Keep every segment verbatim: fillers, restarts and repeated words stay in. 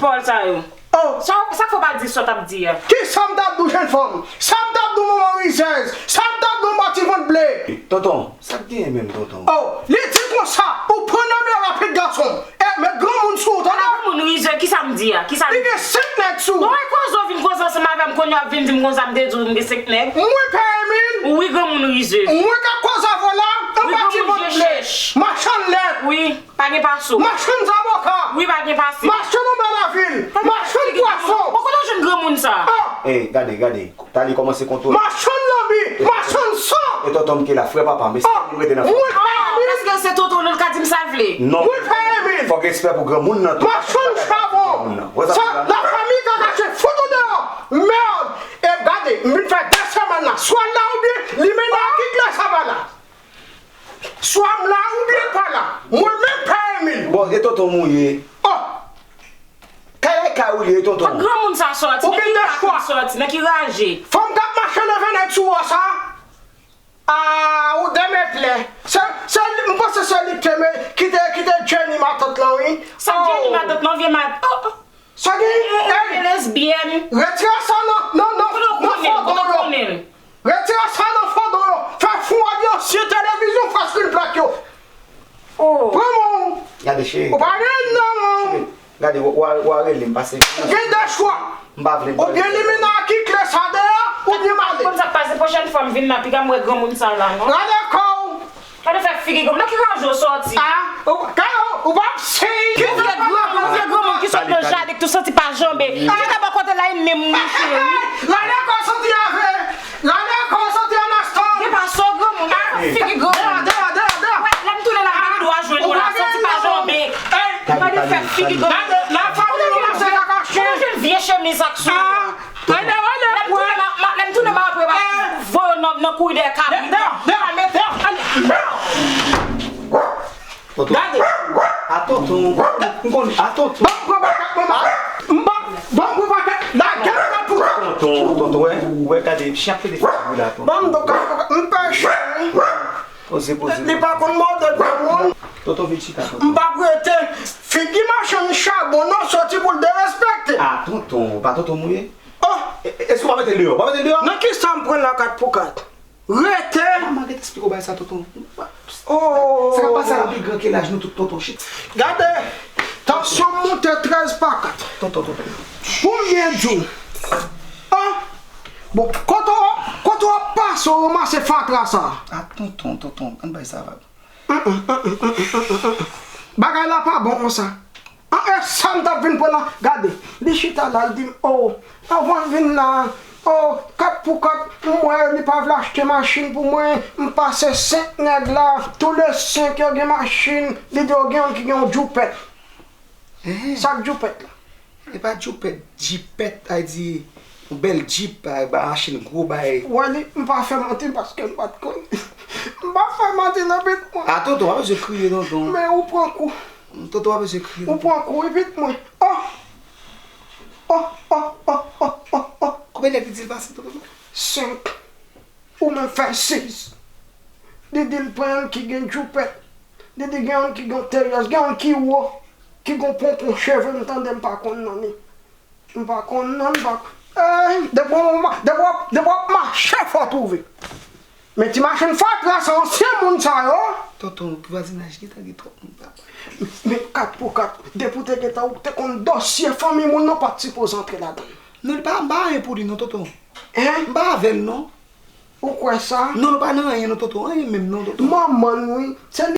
pawòl sa yo. Oh. Sa, sa k fè w pa di sa w t ap di a? Ki sa m t ap di w, jèn fanm? Sa m t ap di w, manman rizèz? Sa m t ap di w, bati vant ble? Tonton, sa k genyen menm, tonton? Oh, li di konsa, ou pran nan men rapid, gason. Eh, met granmoun sou ou, tande? Ala granmoun rizèz, ki sa m di a? Ki sa m di? Li gen senk nèg sou ou. Bon, e koze w vin koze ansanm avè m, kounye a w ap vin di m konsa, m te di w m gen senk nèg? Mwen, Pè Emil. Wi, granmoun rizèz. Mwen k ap koze avè w la, m bati vant ble. Machann lèt. Wi. Pa gen pase w. Machann zaboka. Wi, pa gen pase. Machann anba lavil. Machann pwason. Ou konnen jwenn granmoun sa? Ah! Ey, gade, gade. Tali kòmanse kontwole. Machann lanbi. Machann san. E tonton m ki la, frè papa m, mesye, nou rete nan fòm. Mwen pa Emil. Èske se tonton nou l ka di m sa l vle? Non. Mwen pa Emil. Fòk respè pou granmoun nan tou. Machann chabon. Sa, lafanmi ka kache fout ou deyò. Mèd. E gade, m vin fè de semèn la. Swa l la oubyen li mennen ak Iglesias pa la. Swa m la oubyen l pa la, mwen menm pa Emil. Bon, e tonton m ou ye? Oh! Kay la e kay ou li ye, tonton. Kot granmoun sa sòti? Ou gen de chwa. Nan ki raje? Fanm k ap mache leve nèg sou ou sa? Ah, ou demeplè. Se, se, m panse se li k te, ki te, ki te Jenny matant lan, wi. Sa Jenny matant lan, vye mat-, oh, oh. Sa gen, ey, lesbyèn. Retire sa nan, nan, nan, nan fodon yo. Retire sa nan fodon yo. Fè fon a di ansyen televizyon fè screen plat yo. Oh. Pran men w. Gade, cheri. Ou pa gen non, non. Cheri, gade, w, w, w a rele m pase. Ou gen de chwa. M pa vle. Oubyen li mennen ak kle sa deyò, oubyen m ale. Konn sa k pase, pwochèn fwa m vin la, piga m wè granmoun sa la, non. Gade kò w. Gade fè figi granmoun. Nan ki raje w sòti? Ah, ou, gade, ou p ap sey. Yon vye granmoun, yon vye granmoun ki sot nan jaden, ki tou santi pa janbe. Ki ta bò kote la, li menm mouche, wi. Gade kò santi ave. Gade kò santi anastan. Gen pa sò granmoun, gade fè figi granmoun. Deyò, deyò, deyò, deyò. Wè, lè m tounen la, m pa gen dwa jwenn ou la, santi pa janbe. Gade fè figi granmoun. Gade, la fanmi w la, se kaka chen. Ou jwenn vye chemiz ak sou. Ah. Lè m tounen, ma, ma, lè m tounen, ma apre, ma voye w nan, nan kouri dèyè kabrit. Tonton. Gade. A tonton. M konn, a tonton. Ban m pran pakèt, manman. M ban, ban m pran pakèt. Lagèt la pou tonton. Tonton, wè, wè, gade, chen ap fè de figi la, tonton. Ban m do ka, m pè chen. Poze, poze. Li pa konn mòde granmoun. Tonton, vin chita, tonton. M p ap rete. Figi machann chabon nan sòti pou l derespekte. A, tonton, pa tonton m ou ye? Oh! E, e, èske w pa mete l deyò? W pa mete l deyò? Nan kisa m pran la kat pou kat? Rete! Manman, rete eksplike w bagay sa, tonton. Oh! Sa k ap pase a la pi gran ke laj nou tout, tonton, chit. Gade! Tansyon m monte trèz pa kat. Tonton, tonton. Pou m byen di w. Oh! Bon, kote w, kote w ap pase w ranmase fatra sa? A, tonton, tonton, ann bay sa vag. Bagay la pa bon konsa. An, e sa m t ap vin pran la. Gade, li chita la, l di m, o, anvan l vin la, o, kat pou kat, m wè li pa vle achte machin pou mwen, m pase senk nèg la, tou le senk yo gen machin, li di yo gen youn ki gen yon djoupèt. Sa k djoupèt la? E pa djoupèt, djipèt, sa vle di yon bèl djip, ba, ba machin gwo bay. Wè li, m pa fè manti paske m pa t konn. M pa fè manti non, pitit mwen. A, tonton, pa bezwen kriye, tonton. Men ou pran kou. Tonton, pa bezwen kriye, tonton. Ou pran kou, wi, pitit mwen. Oh! Oh, oh, oh, oh, oh, oh. Konbyen nèg li di l pase, tonton? Senk. Ou menm fè sis. Li di l pran youn ki gen djoupèt. Li di gen youn ki gen terès, gen youn ki wo, ki gon ponpon cheve, m tande m pa konn non li. M pa konn non, m pa konn. Ey, depi w, depi w, depi w ap mache, fò w twouve. Men ti machann fatra sa, ansyen moun sa yo. Tonton, pou vwazinaj gentan gen twòp moun, papa. Men kat pou kat, depi w te gentan, ou te konn dosye fanmi moun nan pa t sipoze antre ladan l. Non, li pa, m pa anyen pou li non, tonton. Hein? M pa avè l non. Ou kwè sa? Non, nou pa nan anyen non, tonton. Anyen menm non, tonton. Manman l, wi. Se li.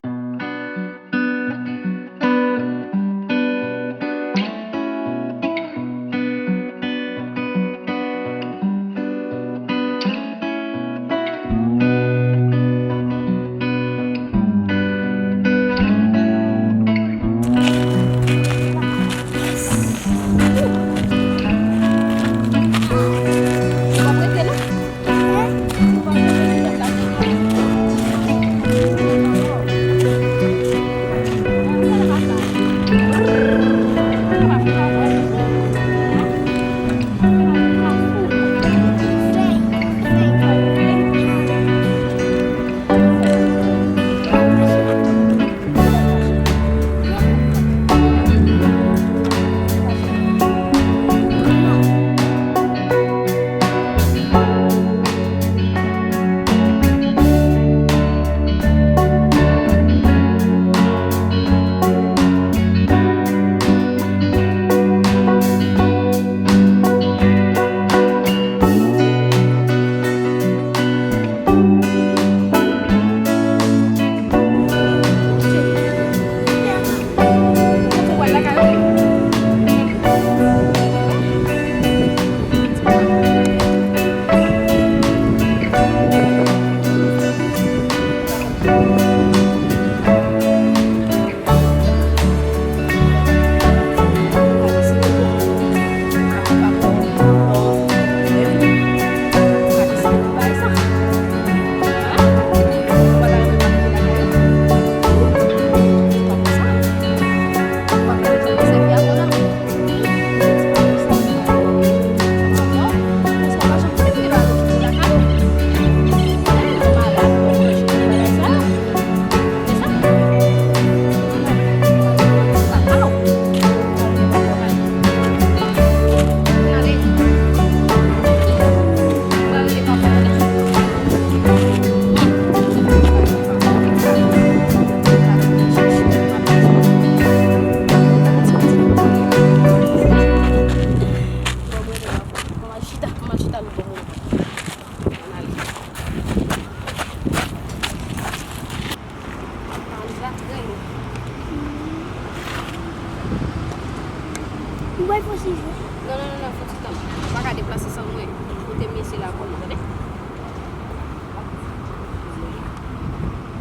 Mwen fò sijou. Non, non, non, non, fò ti tan. Ou pa ka deplase san mwen. Kote mesye la kòman, tande?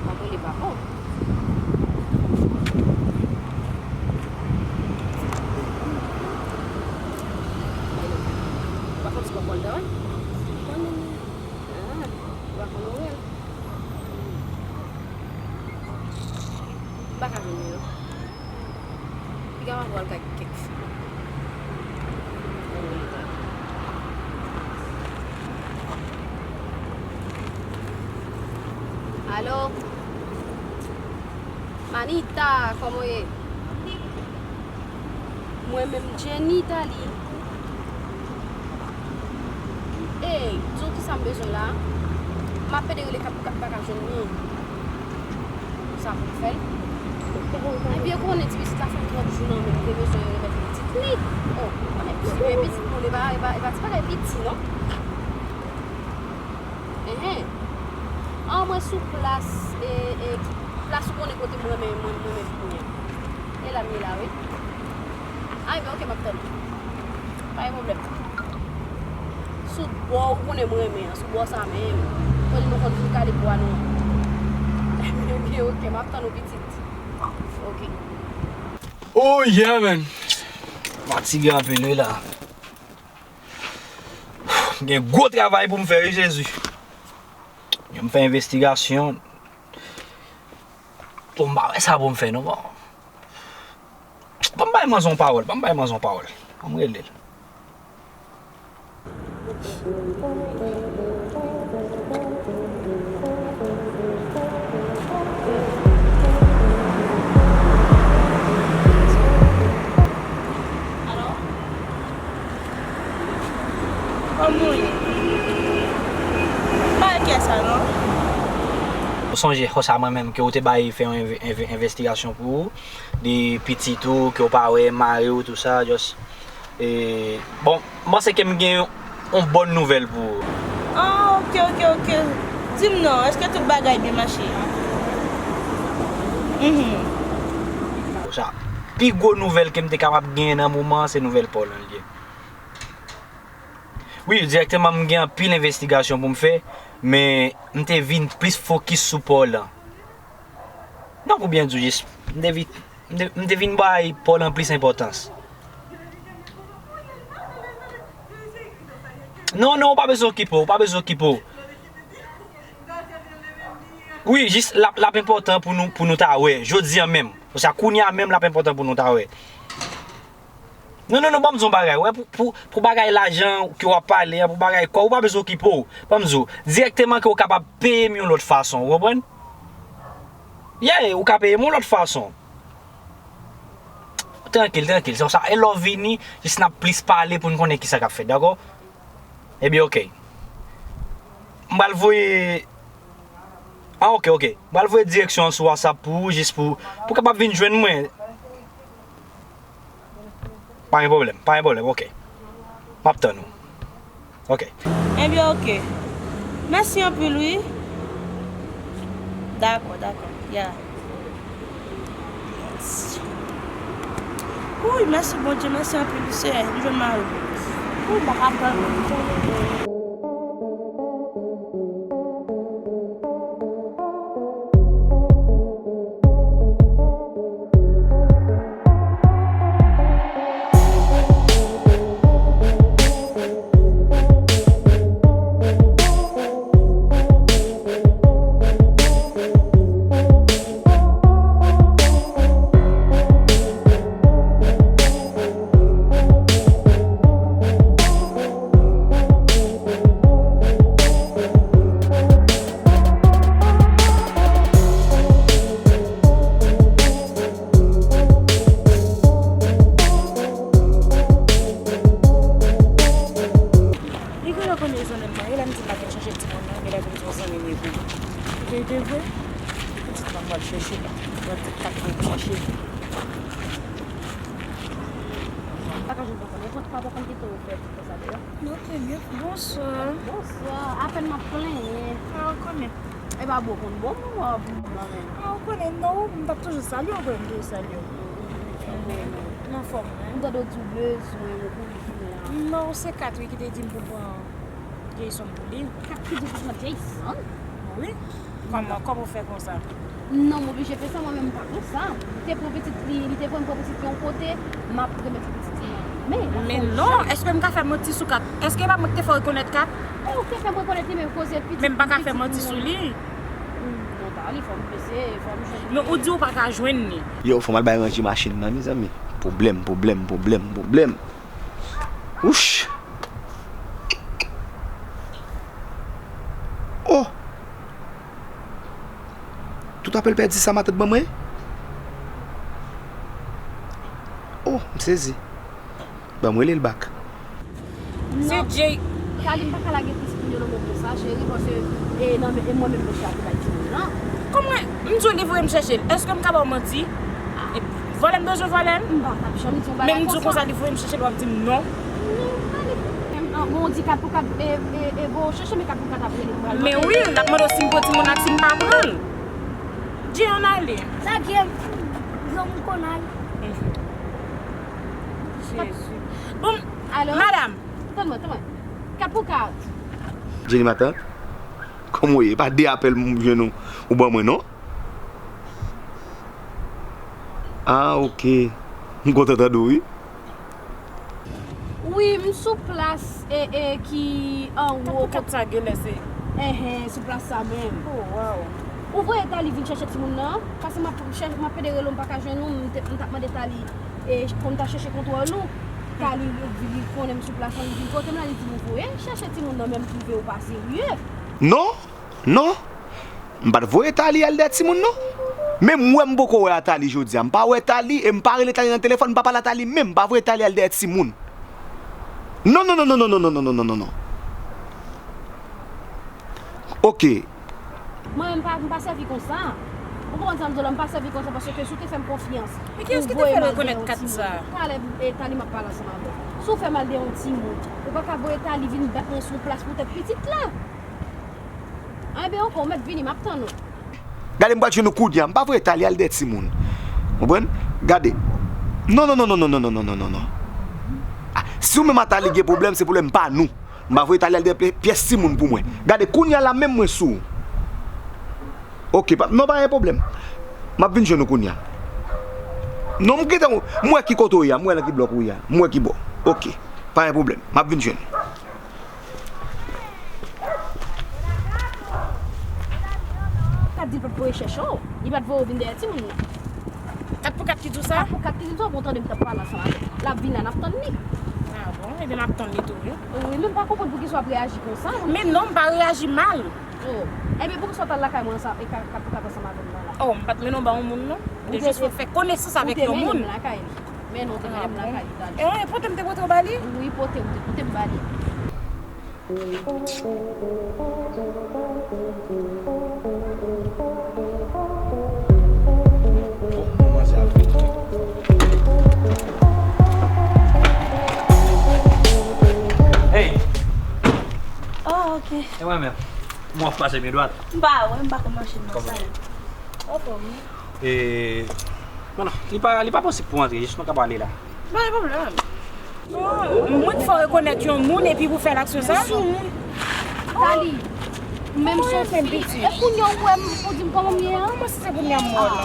W ap rele papa w. Ou pa konn si papa w l travay? Ah, ou pa konn orè l? M pa ka jwenn li, non. Piga w ap al kay kèk fi. Alo? Manita, kòman w ye? Mwen menm, Jenny Dali. Ey, di w kisa m bezwen la. M ap pede rele kat kat pa ka jwenn li. Sa pou m fè l. Ebyen, ou konnen ti pitit la fè trant jou nan men m, te bezwen remèt li pitit li. Oh, men pitit, men pitit moun, e pa, e pa, e pa ti bagay piti, non. Enhen. An, mwen sou plas, e, e, plas ou konnen kote mwen renmen, mwen, mwen renmen vin kounye a. E la m ye la, wi. A, ebyen, oke, m ap tann ou. Pa gen pwoblèm. Sou bò, ou konnen mwen renmen an, sou bò sa menm. Kote nou konn vin kale bwa nou an. Ebyen, oke, m ap tann ou pitit. Oke. Oh, yeah, man. Fatige anpil, wi, la. M gen gwo travay pou m fè, wi, Jezi. M fè envestigasyon. Bon, m pa wè sa pou m fè, non, bon. Ban m bay manzè yon pawòl, ban m bay manzè yon pawòl. Ban m rele l. Alo? Kòman w ye? Pa wè kè sa non. Ou sonje fwa sa mwen menm ke ou te bay fè yon enve- enve- envestigasyon pou ou, de pitit ou ke ou pa wè, mari w, tou sa, just, e, bon, m panse ke m gen yon bòn nouvèl pou ou. Ah, oke, oke, oke. Di m non, èske tout bagay byen mache? Mhm. Sa, pi gwo nouvèl ke m te kapab genyen nan moman an, se nouvèl pa w lan l ye. Wi, dirèkteman, m gen anpil envestigasyon pou m fè, men m te vin plis fokis sou pa w lan. Non, pou byen di w jis, m te vin, m te, m te vin bay pa w lan plis enpòtans. Non, non, ou pa bezwen okipe w, ou pa bezwen okipe w. Wi, jis l ap, l ap enpòtan pou nou, pou nou ta wè, jodi a menm. Konsa, kounye a menm, l ap enpòtan pou nou ta wè. Non, non, non, ban m di w yon bagay. Wè, pou, pou, pou bagay lajan ke w ap pale a, pou bagay kò, ou pa bezwen okipe w. Ban m di w, dirèkteman ke w kapab peye m yon lòt fason, ou konprann? Yeah, ou ka peye m yon lòt fason. Trankil, trankil, se konsa. E lè w vini, jis n ap plis pale pou n konnen kisa k ap fèt, dakò? Ebyen, oke. M pral voye. Ah, oke, oke. M pral voye direksyon an sou WhatsApp pou ou, jis pou, pou w kapab vin jwenn mwen. Pa gen pwoblèm, pa gen pwoblèm, oke. M ap tann ou. Oke. Ebyen, oke. Mèsi anpil, wi. Dakò, dakò. Ya. Yes. Wouy, mèsi Bondye, mèsi anpil, wi, Seyè, m jwenn mari m. Wouy, m pa ka tann. Li genlè konnen zanmi m nan, genlè m di l la vin chèche timoun nan, genlè vin di yon zanmi m epi. Li te vre? Pitit mwen m pral chèche la. Mwen di pa k vin chèche. Pa ka jwenn papa, nenpòt papa konn kite ou fè konsa deyò. Non, trè byen. Bonswa. Bonswa. Apèn m ap plenyen. Ah, ou konnen. E pa bon konn bon moun wè pou moun nan men. Ah, ou konnen non, m t ap toujou salye w, vre m toujou salye w. Anfòm, wi. M tande w di w bezwen yon kouri kounye a. Non, se Kat wi ki te di m pou pran Jayson pou li. Kat ki di w pou pran Jayson? Wi. Kòman, kòman w fè konsa? Non, m oblije fè sa, mwen menm m pa konsa. Li te pran pitit li, li te pran pitit li yon kote, m ap remèt pitit li nan men. Men non, èske m ka fè manti sou Kat? Èske e pa mwen ki te fè w rekonèt Kat? E ou ki te fè m rekonèt li, men koze pitit. Men m pa ka fè manti sou li. Non, Dali, fò m pese, fò m jwenn li. Men ou di ou pa ka jwenn li. Yo, fò m al bay ranje machin nan, mezanmi. Pwoblèm, pwoblèm, pwoblèm, pwoblèm. Wouch! Oh! Tout apèl pèdi sa matant ban mwen? Oh, m sezi. Ban m rele l bak. Se Jay. Tali, m pa ka lage pitit mwen nan men konsa, cheri, paske e nan men, e mwen menm mesye a ki bay timoun nan. Kòman? M di w li voye m chèche l. Èske m ka ba w manti? Vòlè m bezwen vòlè m? M pa t ap janm di yon bagay konsa. Men m di w konsa li voye m chèche l, w ap di m non. Non, Tali, bon, di kat pou kat, e, e, e, bon, chèche men kat pou kat ap rele m pral mande. Men wi, l ap mande w si m pran timoun nan, si m pa pran l. Jay, ann ale. Sa Jay, granmoun konn al. Jezi. Bon, alo? Madanm. Tann mwen, tann mwen. Kat pou kat. Jenny matant, kòman w ye? E pa de apèl m jwenn ou, ou ban mwen, non? Ah, ok. M kontan tande w, wi. Wi, m sou plas, e, e, ki anwo. Kat pou kat sa genlè se. Enhen, sou plas sa menm. Oh, wow. Ou voye Tali vin chèche timoun nan? Paske m ap chèche, m ap pede rele w, m pa ka jwenn ou, m te, m t ap mande Tali, e, pou m ta chèche kontwòl ou. Tali di li konnen m sou plas lan, li vin kote m la, li di m ou voye chèche timoun nan, men m twouve ou pa serye. Non, non. M pa t voye Tali al dèyè timoun, non. Menm wè m poko wè a Tali jodi a. M pa wè Tali e m pa rele Tali nan telefòn, m pa pale a Tali menm, m pa voye Tali al dèyè timoun. Non, non, non. Ok. Mwen, m pa, m pa sèvi konsa. Ou konprann sa m di w la, m pa sèvi konsa paske si w te fè m konfyans. Men kiyès ki te fè l rekonèt kat sa? Talè, e, Tali m ap pale ansanm avè w. Si w fè m al dèyè yon timoun, ou pa ka voye Tali vin bat mwen sou plas poutèt pitit la. Enben, ok, ou mèt vini, m ap tann ou. Gade, m pral jwenn ou kounye a. M pa voye Tali al dèyè timoun. Konprann? Gade. Non, non, non. Ah, si ou menm a Tali gen pwoblèm, se pwoblèm pa nou. M pa voye Tali al dèyè pye-, pyès timoun pou mwen. Gade, kounye a la menm mwen sou ou. Ok, pa, non, pa gen pwoblèm. M ap vin jwenn ou kounye a. Non, m gentan, m wè ki kote ou ye a, m wè nan ki blòk ou ye a. M wè ki bò. Ok, pa gen pwoblèm. M ap vin jwenn ou. Kat di l pa t voye chèche w. Li pa t voye w vin dèyè timoun nan. Kat pou kat ki di w sa? Kat pou kat ki di m sa, bon, tande m t ap pale ansanm avè l. L ap vin la, n ap tann li. Ah bon? Ebyen, n ap tann li tou, wi. Wi, men m pa konprann poukisa w ap reyaji konsa. Men non, m pa reyaji mal. Oh. Ebyen, poukisa w t al lakay mwen ansanm, e kat, kat pou kat ansanm avè m nan la? Oh, m pa t mennen w ba yon moun, non. M te jis vin fè konesans avèk yon moun. Ou te mennen m lakay li. Men non, ou te mennen m lakay li, Tali. E, pote m te pote w ba li? Wi, pote m te pote m ba li. Hey! Oh, ok. E mwen menm. Mwen ap pase byen dwat. M pa wè, m pa konn mache nan sa. Anfòm, wi. E, non, non, li pa, li pa posib pou antre, jis nou ka pale la. Pa gen pwoblèm. Mwen k fè w rekonèt yon moun epi pou fè l aksyon sa? Sou moun. Tali, menm si w fi, e kounye a ou wè m, ou di m kòman m ye a? Kòman si se kounye a m wè w la?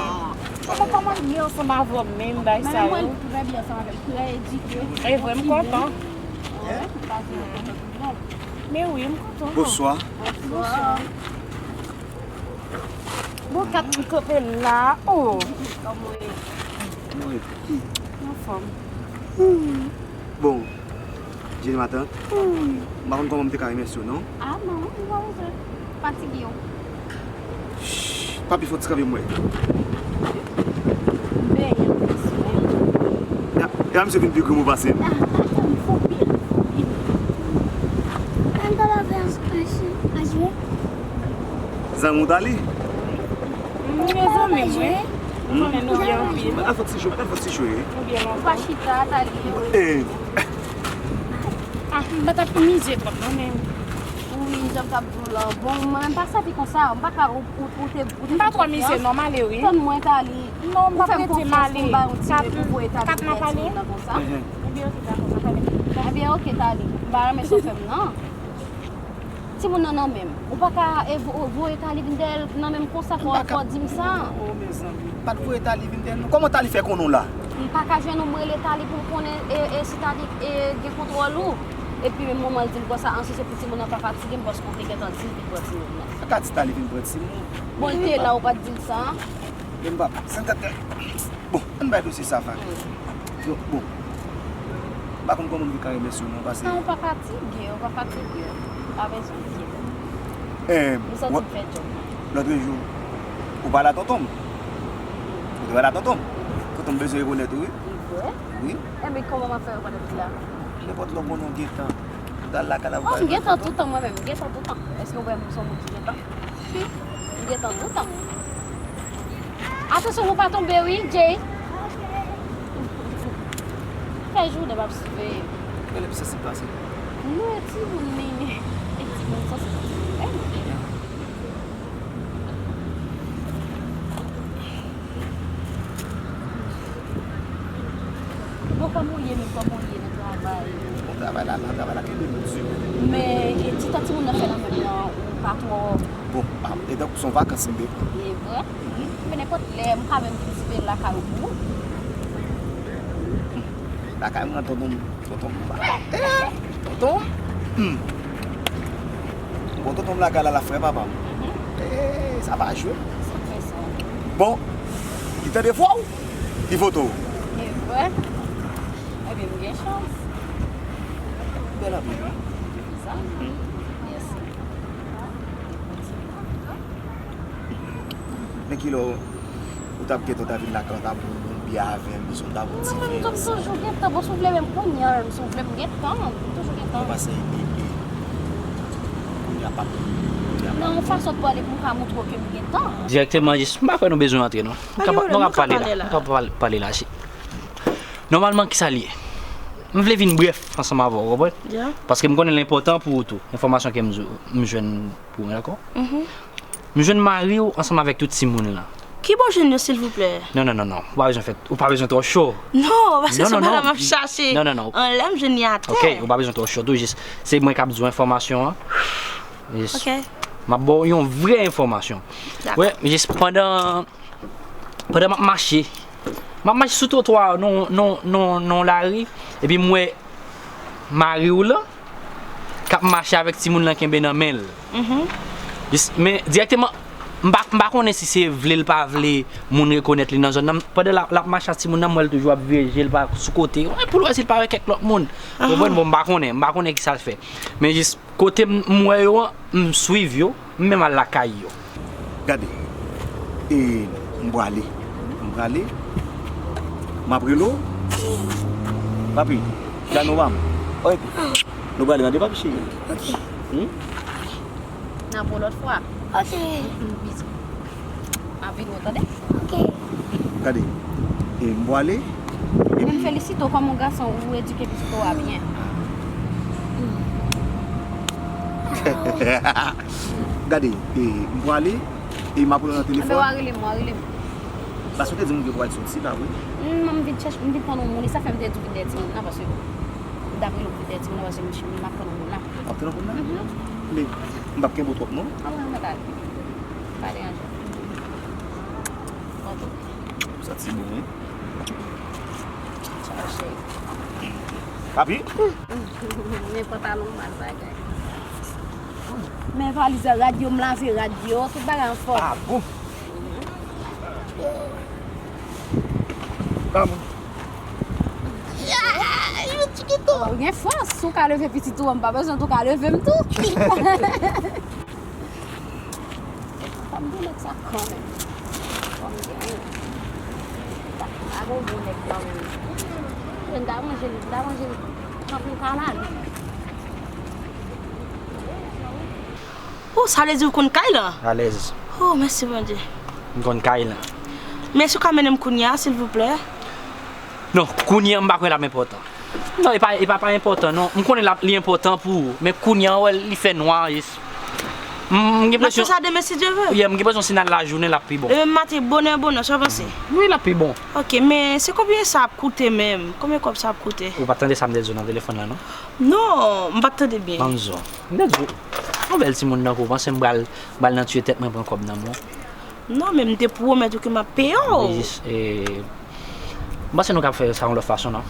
Kòman, kòman m ye ansanm avè w menm bay sa yo? Men mwen trè byen ansanm avè l, trè edike. E vre, m kontan. Wi, m pa di m kontan tout bon. Men wi, m kontan. Bonswa. Bonswa. Bon, kat ki kanpe la, oh. Kòman w ye? Anfòm. Bon, Jenny matant, m pa konn kòman m te ka remèsye w, non. Ah non, ou pa bezwen fatige w. Shh, pa pi fò ti kanpe m wè. M benyen, m bezwen. Ya, ya, misye vin pi gwo mo pase m. Ah, ah, m fò pil, m fò pil. An ta la fè an, an, an jwe. Zanmi w Tali? M gen zanmi m, wi. M konnen nou byen anpil. Al fè ti jwe, al fè ti jwe. Nou byen lontan. Ou pa chita, Tali. Eh. Ah, m pa t ap mize twòp non, men. Wi, Jan m t ap di w lan, bon, mwen menm pa sèvi konsa, m pa ka, ou, ou, ou te, ou te M pa twò mizye, non, m ale, wi. Tann mwen, Tali. Non, m p ap rete, m ale. Ou fè m konfyans pou m ba yon ti kat, pou voye Tali kat m ap vin ale. Timoun nan konsa. Ebyen, oke, dakò, m ap ale. Ebyen, oke, Tali. M pa renmen sa w fè m, non. Timoun nan nan men m. Ou pa ka, e, vo-, voye Tali vin dèyè l nan men m konsa, fò, fò w di m sa. Oh, mezanmi. Pa t voye Tali vin dèyè l, non. Kòman Tali fè konnen w la? M pa ka jwenn ou, m rele Tali pou m konnen, e, e, si Tali, e, gen kontwòl ou. Epi menm moman l di l konsa, ansi se pou timoun nan pa fatige m, paske w te gentan di l vin pran timoun nan. Sa ka di Tali vin pran timoun? Bon, l te la, ou pa t di l sa. Men m pa, sa n ka fè. Bon, ann bay dosye sa, Fani. Yo, bon. M pa konn kòman m te ka remèsye w, non, paske Non, ou pa fatige, ou pa fatige. Pa bezwen enkyete. Eh, Nou santi m fè djòb mwen. Lòt jou, ou pale a tonton m. Ou te pale a tonton m. Tonton m bezwen rekonèt ou, wi. Li vre? Wi. Enben, kòman m ap fè rekonèt li la? Nenpòt lè w konnen w gentan. Ou t al lakay la, ou Oh, m pale gentan tonton m. Toutan mwen menm, m gentan toutan. Èske w wè m se yon moun ki gentan? M gentan toutan. Atansyon pou w pa tonbe wi, Jay. Fè jounen m ap siveye. Gade m sansib pase. Nou e timoun li. E timoun sansib pase. Bon, kòman w ye menm? Kòman w ye nan travay? Bon, travay la, nan travay la, kenbe nou di. Men, e, ti tan timoun nan fè nan menm nan, ou pa twò Bon, a, e tankou se yon vakans m te pran. E vre? Mhm. Men nenpòt lè, m ka menm vin sipe lakay ou pou ou. Lakay mwen, tonton m, tonton m, eh, tonton m. Hmm. Bon, tonton m lakay la, la frè papa m. Mhm. Eh, sa pa jwe. Sa fè sa. Bon, li tande vwa w, li vote w. E vre? Ebyen, m gen chans. Bèl anpil, wi. Sa? Hmm. Mèsi. Men kilè w t ap gentan w ta vin lakay, w ta bwè yon bon byè avè m, bezwen w ta bwè yon ti vè ansanm. Non, men m toujou gentan. Bon, si w vle menm kounye a menm, si w vle m gentan, m toujou gentan. Mwen panse, e, e, kounye a p ap, kounye a p ap. Nan yon fason w pale pou m ka montre w ke m gentan. Dirèkteman, jis, m pa kwè nou bezwen antre, non. Nou ka, nou ka pale la. Nou ka pale, pale la, si. Nòmalman, kisa l ye? M vle vin brèf ansanm avè w, w konprann? Ya. Paske m konnen l enpòtan pou ou tou, enfòmasyon ke m, m jwenn pou mwen, dakò? Mhm. M jwenn mari w ansanm avèk tout timoun lan. Ki bò w jwenn yo, silvouplè? Non, non, non, non. Ou pa bezwen fè, ou pa bezwen twò cho. Non, paske se pa la m ap chache. Non, non, non. Anlè m jwenn li atè. Ok, ou pa bezwen twò cho tou, jis se mwen k ap di w enfòmasyon an. Jis. Ok. M ap ba w yon vrè enfòmasyon. Dakò. Wè, jis pandan, pandan m ap mache, m ap mache sou twotwa a, nan, nan, nan, nan lari, epi m wè mari w lan k ap mache avèk timoun lan kenbe nan men l. Mhm. Jis, men dirèkteman, m pa, m pa konnen si se vle l pa vle moun rekonèt li nan zòn nan. Pandan l ap, l ap mache ak timoun nan, m wè l toujou ap vire je l pa sou kote. Pou l wè si l pa wè kèk lòt moun. Ou konprann? Bon, m pa konnen, m pa konnen kisa l fè. Men jis, kote m, m wè yo an, m swiv yo, m menm al lakay yo. Gade, e, m prale. M prale. M ap rele w. Papi, gade nou pa m. Oy, nou prale, gade papi cheri. Ok. Hmm? N ap wè lòt fwa. Ok. M ap vini, w tande? Ok. Gade, e m prale. Men m felisite w kòm yon gason, ou edike pitit ou a byen. Gade, e, m prale, e m ap rele w nan telefòn. Enben, w a rele m, w a rele m. Paske w te di m ke w pral soti, pa vre? Non, m vin chèche, m vin tann yon moun, e sa fè m te di w vin dèyè timoun nan, paske m t ap rele w vin dèyè timoun nan, paske m, m ap tann yon moun la. W ap tann yon moun la? Mhm. Men, m p ap kenbe w twòp, non? A, mwen, mwen, dale. Pa deranje. Oke. M santi bon, wi. Chache. Papi? Men pantalon mal bagay. Men valiz la, rad yo, m lave rad yo, tout bagay anfòm. Ah bon? Kòman? Ou gen fòs, si w ka leve pitit ou an, m pa bezwen tou ka leve m tou. Fò m gen nèg sa kanmenm. Fò m gen wi. Pa, pa gon bon nèg kanmenm. Jwenn ta manje li, ta manje li. Kanpe kalal. Oh, sa vle di ou konn kay lan? Alèz. Oh, mèsi Bondye. M konn kay lan. Men èske w ka mennen m kounye a, silvouplè? Non, kounye a m pa kwè l ap enpòtan. Non, e pa, e pa, pa enpòtan, non. M konnen l ap, li enpòtan pou ou, men kounye a, w wè, li fè nwa, jis. M gen N ap fè presyon. Sa demen si Dye vle. Yeah, m gen presyon si n al lajounen l ap pi bon. Demen maten bonè bonè, sa w panse? Wi, l ap pi bon. Ok, men se konbyen sa ap koute menm? Konbyen kòb sa ap koute? Ou pa tande sa m te di w nan telefòn la non? Non, m pa t tande byen. Ban m di w. M te di w, yon bèl timoun nan ou panse m pral pral nan tiye tèt mwen pran kòb nan men w. Non, men m te pwomèt ou ke m ap peye w. Jis, e, m panse nou ka fè sa yon lòt fason non.